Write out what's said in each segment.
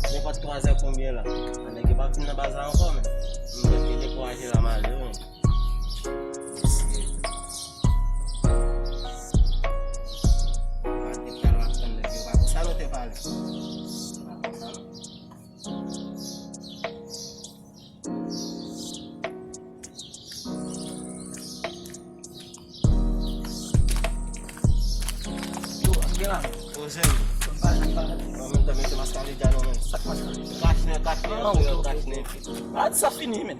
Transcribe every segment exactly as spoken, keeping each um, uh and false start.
Nenpòt twa zè konbyen la? Nèg yo p ap vin nan baz la ankò, men. M te dekouraje la malere, men. Malgre talè m ap tann nèg yo, pa konsa nou te pale. Pa konsa, non. Yo, gen la. Poze m. An menm tan, mesye, maskale dja non, men. Sa k maskale dja? Kachnen, kachnen, kachnen. Maladi sa fini, men.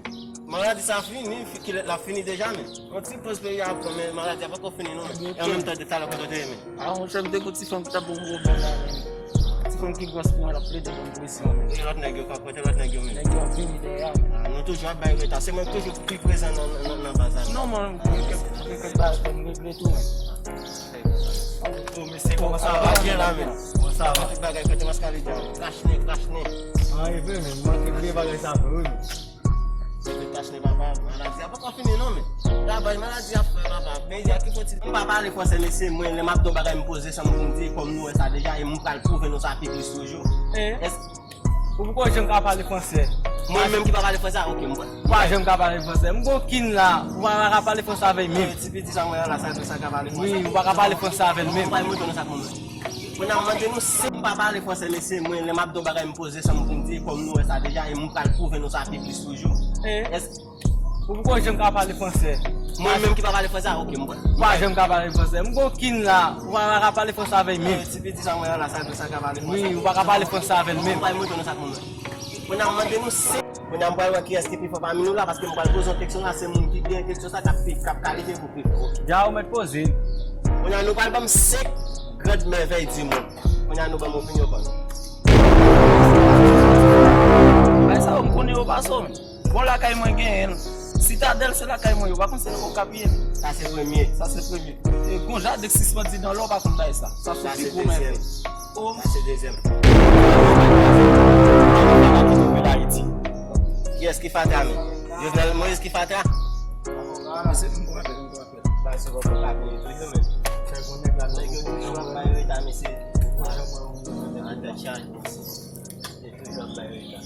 Maladi sa fini, kilè l ap fini deja, men. Yon ti poz peyi a pran, men maladi a poko fini, non, men. E an menm tan, de talè kote w te ye, men. A, monchè, m te gon ti fanm ki t ap ban m pwoblèm la, men. Ti fanm ki gwòs pou mwen, l ap plede ban m presyon, men. E lòt nèg yo, kote lòt nèg yo, men? Nèg yo ap vini dèyè a, men. A, nou toujou ap bay reta. Se mwen k toujou pi prezan nan, nan, nan baz la. Non, man, gen kèk, gen kèk bagay fò m regle tou, men. Oh, mesye, kòman sa va? Gen la, men. Kòman sa va? Tout bagay, kote maskale dja? Kachnen, kachnen. A, e vre, men. M manke vle bagay sa vre, wi, men. Se te kachnen, papa. Maladi a poko fini, non, men. Travay maladi ap fè, papa. Peyi a ki foti. M pa pale fransè, mesye. Mwen, lè m ap di yon bagay, m poze sa m pou m di, kòm nou wè sa deja, e m pral pwouve nou sa pi plis toujou. Eh? Èske Ou poko janm ka pale fransè? Mwen menm ki pa pale fransè, a, ok, m pral. Ou pa janm ka pale fransè. M gon kin la, ou pa ka pale fransè avè l menm. Eh, ti piti sa mwen an la, sa, sa ka pale fransè. Wi, ou pa ka pale fransè avè l menm. Mwen montre nou sa pou mwen. Mwen ap mande nou, si m pa pale fransè, mesye, mwen, lè m ap di yon bagay, m poze sa m pou m di, kòm nou wè sa deja, e m pral pwouve nou sa pi plis toujou. Eh? Èske Ou poko janm ka pale fransè. Mwen menm ki pa pale fransè, a, ok, m pral. Ou pa janm ka pale fransè. M gon kin la, ou pa ka pale fransè avè l menm. Eh, ti piti sa mwen an la, sa, sa ka pale fransè. Wi, ou pa ka pale fransè avè l menm. Mwen montre nou sa pou mwen. Mwen ap mande nou, si Kounye a m pral wè kiyès ki pi fò pami nou la, paske m pral poze yon keksyon la, se moun ki gen keksyon sa k ap pi, k ap kalifye pou pi fò. Dja ou mèt poze l. Kounye a nou pral ban m senk grand mèvèy di mond. Kounye a nou ban m opinyon pa nou. Bay sa yo, m konnen yo pa sòm. Bon, lakay mwen genyen l. Sitadèl se lakay mwen, yo pa konn se nan Okap ye. Sa se premye. Sa se premye. E gon jaden k sispann di nan lè w pa konn bay sa. Sa se pi gwo mèvèy. Sa se dezyèm. Oh. Sa se dezyèm. Kiyès ki fatra, men? Jovenel Moïse ki fatra? Mesye, m konn apèl, m konn apèl. Bay se bon pou kabine toujou, men. Nèg yo toujou ap bay reta, mesye. An tèt chaje, mesye. Yo toujou ap bay reta.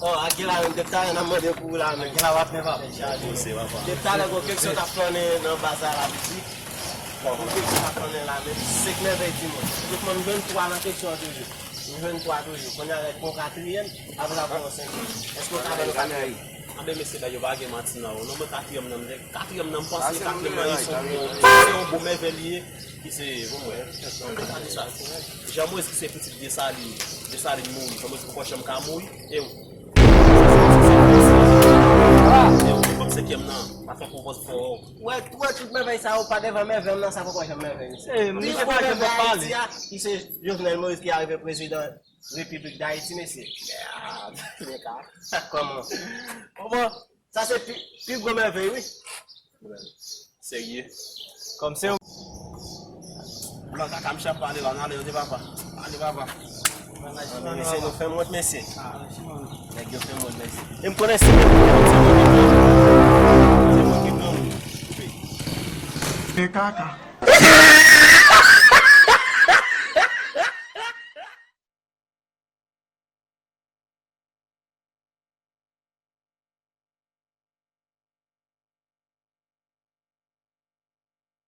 Oh, Aguila menm, depi talè n ap mande pou ou la, men. Aguila w ap men, papa. Depi talè gon keksyon k ap flannen nan baz la, la vizit. Gon keksyon k ap flannen la, men. Senk mèvèy di mond. Tout moun jwenn twa nan keksyon an toujou. Nou jwenn twa toujou. Kounye a, gon katriyèm, apre sa, gon senkyèm. Èske w ka ban nou katriyèm? Anben, mesye, dam yo, pa gen manti nan yo. Non, mwen katriyèm nan, m te, katriyèm nan, m panse katriyèm nan, se yon bon, se yon bon mèvèy li ye. Ki se, bon, mwen, mwen ka di sa. Jean Moïse ki se pitit Desalin, Desalin mouri. Jean Moïse poko janm ka mouri. E ou? E ou, kòm senkyèm nan, pa fè pwopòz fò. Wè, wè, tout mèvèy sa yo pa devan mèvèy m nan, sa poko janm mèvèy, mesye. Eh, misye pa janm pale. Ki se Jovenel Moïse ki arive prezidan Repiblik Dayiti, mesye. Mèd, nèg la. Kòman? Kòman? Sa se pi, pi gwo mèvèy, wi. Serye. Kòm se ou. Blan kaka, misye ap pale la, n ale, yo, de papa. Ale, papa. Mesye, nou fè m wont, mesye. Nèg yo fè m wont, mesye. E m konnen se moun ki pran m. Se moun ki pran m. E kaka.